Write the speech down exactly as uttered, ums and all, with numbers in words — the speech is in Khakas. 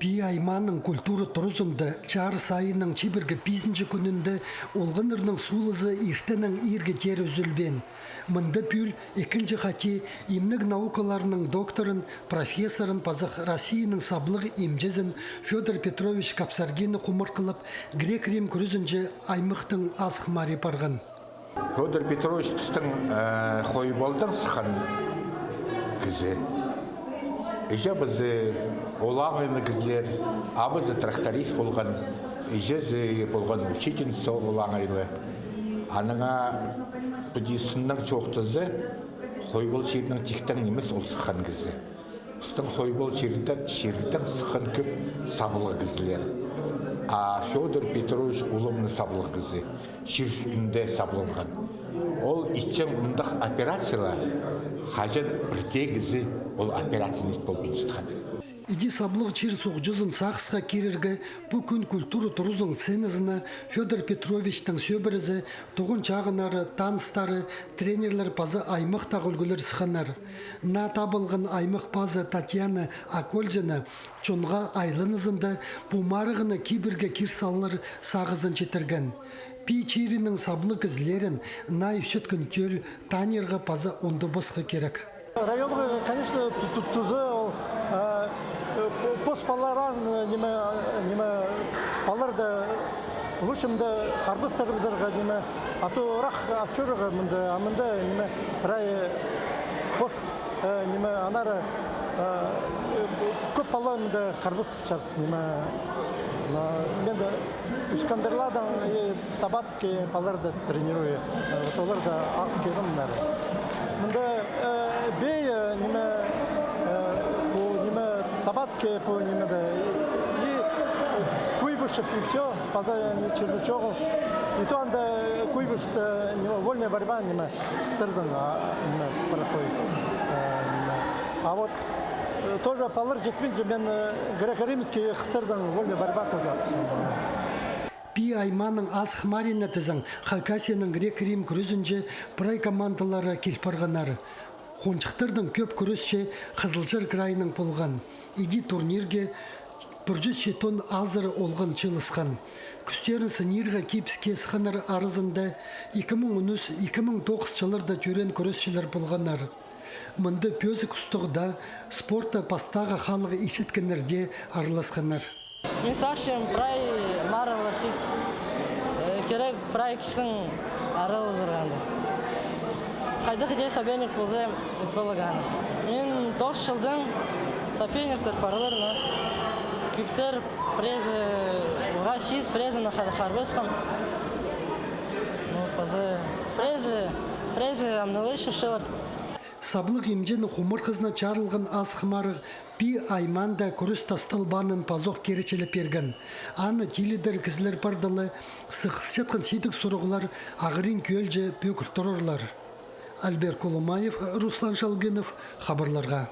Пии аймааның культура турызында чарыс айының чибіргі пизінҷі кӱнінде олғаннарның суулызы иртеннең иирге теере ӱзӱлбеен. Мында пӱӱл ікінҷі хати имнег наукаларының докторын, профессорын пазох Россияның саблығ имҷізін Фёдор Петрович Капсаргины хумартхылап, грек-рим кӱрезінҷе аймахтың Асхмари парған. Фёдор Петрович пістің, э, Хойбалдаң сыххан кізі. Іҷе-пазы олаңайлығ кізілер, абазы тракторист полған, іҷезі полған учительница олаңайлығ. Аннаңар піди сыннаң чоохтаза, Хойбал чирінең тиктең нимес ол сыххан кізі. Пістің Хойбал чирде, чирдең сыххан кӧп саблығ кізілер. А Фёдор Петрович улуғ ниме саблығ кізі, чир ӱстӱнде сабланған. Ол итчең мындағ операциялар, хаҷан пірдее кізі ол операцияны ит полбинчатхан. Іди саблығ чир суғҷызын сағысха кирерге пу кӱн культура турызының сценазына Фёдор Петровичтің сӧбірезі, туған чағыннары, таныстары, тренерлер паза аймахтағы ӱлгӱлер сыхханнар. Наа табылған аймах пазы Татьяна Акользина чонға айланызында пу марығны кибірге кир салар сағызын читірген. Пии чирінің саблығ кізілерін наа ӧсчеткен тӧл танирға паза оңдабасха кирек. Районға, конечно, ту-, ту-, туза ол, э, э, по-, пос палалар, э, ниме, ниме, палаларды лучше мында харбастырыбызарға, ниме, а то ырах ап чӧрерге мында, а мында, ниме, прай пос, э, ниме, аннары, э, э, кӧп пала мында харбастырчабыс, ниме, но, мен дее Искандерладаң и Табатский палаларды тренируя. Э, вот олар даа ағыл килгеннер. Мында, э, бей, э, ниме, э, пу ниме, Табатский пу ниме дее, и, и Куйбышев, и всё, паза, э, чирде чоғыл. И то анда Куйбышевта, ниме, вольная борьба, ниме, хыстарның, а, ниме, проходит. Э, ниме. А вот, э, тоже палалар читпинче, мен, э, греко-римский хыстарның вольная борьба тоже ағылчам. Пии аймааның Асхмар ине тізең, Хакасияның грек-рим кӱрезінҷе прай командалары кил парғаннар. Хонҷыхтарның кӧп кӱресчі Хызылчар крайынаң полған. Іди турнирге пір чӱс читон азыра олған чыылысхан. Кӱстерін сынирға кибіске сыхханнар аразында ікі муң он ӱс, ікі муң тоғыс чылларда тӧреен кӱресчілер полғаннар. Мында пӧзік устағда, спортта пастағы халығ исчеткеннер дее араласханнар. Мин сағынчам, прай марығлар сидік, э, кирек прай кізінің аралазарға анда. Хайдағ даа соперник полза, ит поларға аны. Мин тоғыс чылдаң соперниктер парлар, но кӧптер, пірезі уғаа сис, пірезі на хада харбасхам. Ну, паза, пірезі, пірезі амнылай чурчалар. Саблығ имҷінің хумартхызына чарылған Асхмарығ Пии аймаанда кӱрес тасталбаанын пазох киречілеп пирген. Аны тилідер кізілер парды ла, сығысчатхан сидік сурығлар ағырин кӧлҷе пӧгіл турарлар. Альберт Кулумаев, Руслан Шалгинов, хабарларға.